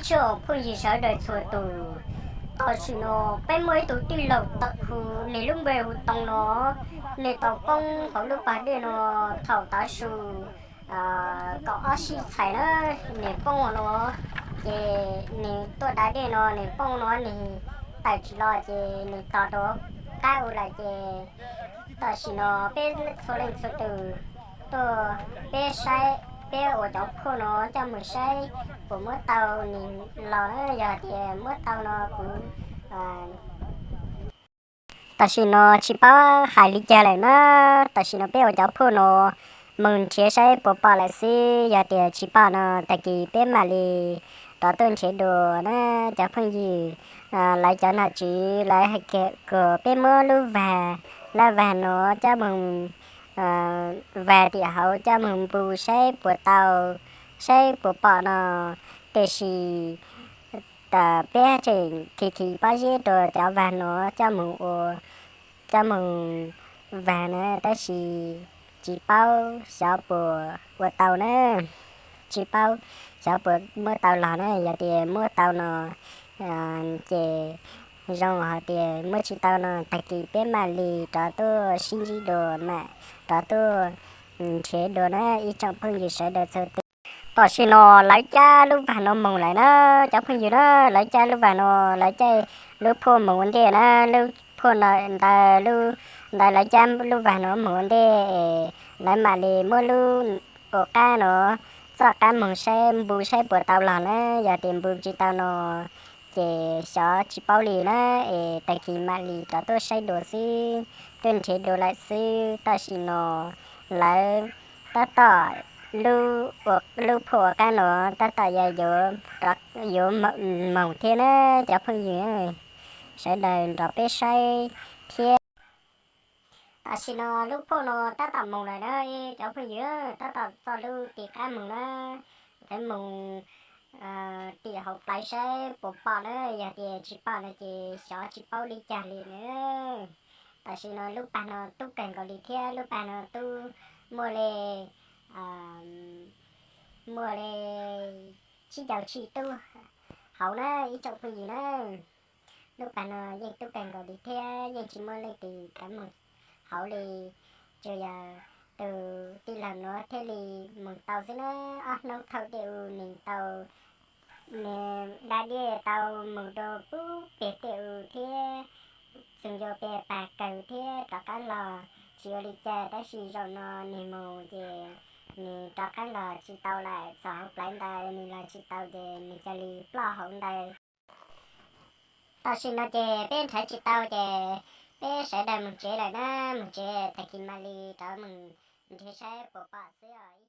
Tsoom phooj ywg sawv daws txhua tus, tam sim no peb muaj ib tug tij laug tawm hu, nws lub npe hu Too no, nws tau poob hauv lub pas dej no thaum tav su kaum ob sij txhais na, nws poob no, ces nws tuaj da dej no nws poob no nws tawm tsis los ces nws tog rau qab u lawm ces tam sim no peb txhua leej txhua tus tuaj, peb saib, peb ua cov phuaj no coj mus saib puas muab tau nws los na, yog tias muab tau no kuv tam sim no tsis paub hais li cas lawm na. Tam sim no peb ua cov phuaj no mus nrhiav saib puas pom lawm xwb, yog tias tsis pom no tag kis peb mam li rov tuaj nrhiav dua na cov phooj ywg. Lawv cov nom tswv lawv hais kom peb muab lub vag, laj vag no coj mus, vag tiam hauv coj mus npu saib puas tau, saib puas pom no, tiam sis peb tseem khi khi pob zeb rau cov vag no coj mus ua, coj mus vag na, tab sis tsis paub xyov puas ua tau na, tsis paub xyov puas muab tau los na, yog tias muab tau no ces zoo, hos tias muab tsis tau no tag kis peb mam li rov tuaj sib ntsib dua, mam rov tuaj nrhiav dua na ib tsoom phooj ywg sawv daws txhua tus. Tam sim no lawv cab lub vag no mus lawm na cov phooj ywg na, lawv cab lub vag no, lawv caij lub phuaj mus ua ntej na, lub phuaj ntawd, ntawd lawv cab lub vag no mus ua ntej, lawv mam li muab lub ua qab no txoj qab mus saib, npu saib puas tau los na, yog tias npu tsis tau no ces xyov tsis paub li na, es tag kis mam li rov tuaj saib dua xwb, tuaj nrhiav dua lawm xwb. Tam sim no lawv tab tom, lub phuaj ua qab no tab tom yog yuav, yuav moog thiab na cov phooj ywg, sawv daws nrog peb saib thiab. Tam sim no lub phuaj no tab tom mus lawm na cov phooj ywg, tab tom txog lub tim qab mus na, lawv mus tim hauv plawv saib puas pom na, yog tias tsis pom no ces xyov tsis paub li cas li na. Tam sim no lub pas no tub kawg nkaus li thiab, lub pas no tub muaj li, muaj li tsib caug tsib tug hauv na ib tsoom phooj ywg na. Lub pas no yeej tub kawg nkaus li thiab yeej tsis muaj leej twg kav mus hauv li, tsuas yog tus tij laug nuav thiaj li mus tau xwb na. Ob hnub thaum tej u nws tau, nws da dej tau mus rau pub peg tej u thiab, txog ncua peg pas kawg thiab rov qab los tsis ua li cas, tab sis zaum no nws mus ces nws rov qab los tsis tau lawm, txog hauv plawv ntawd nws los tsis tau ces nws cia li ploj hauv ntawd. Tam sim no ces peb nrhiav tsis tau ces peb sawv daws mus tsev lawm na, mus tsev tag kis mam li rov mus nrhiav saib puas pom xwb os.